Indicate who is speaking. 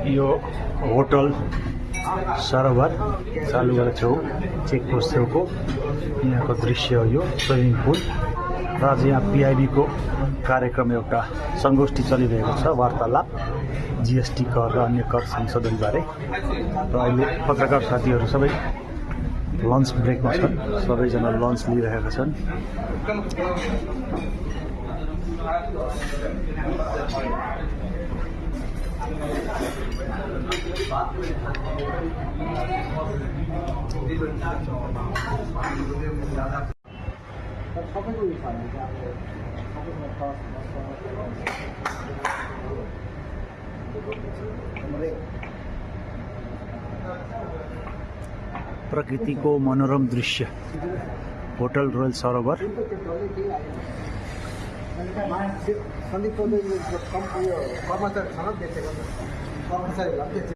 Speaker 1: यो होटल सरोवर चालू गरेको छेउ चेकपोस्ट छेउको यहाँको दृश्य हो यो स्विमिङ पुल र आज यहाँ पीआईबी को कार्यक्रम एउटा संगोष्ठी चलिरहेको छ वार्तालाप जीएसटी कर र अन्य कर संशोधन बारे र अहिले पत्रकार साथीहरू सबै लन्च ब्रेकमा छन् सबैजना लन्च लिइरहेका छन् प्रकृति को मनोरम दृश्य होटल रोयल सरोवर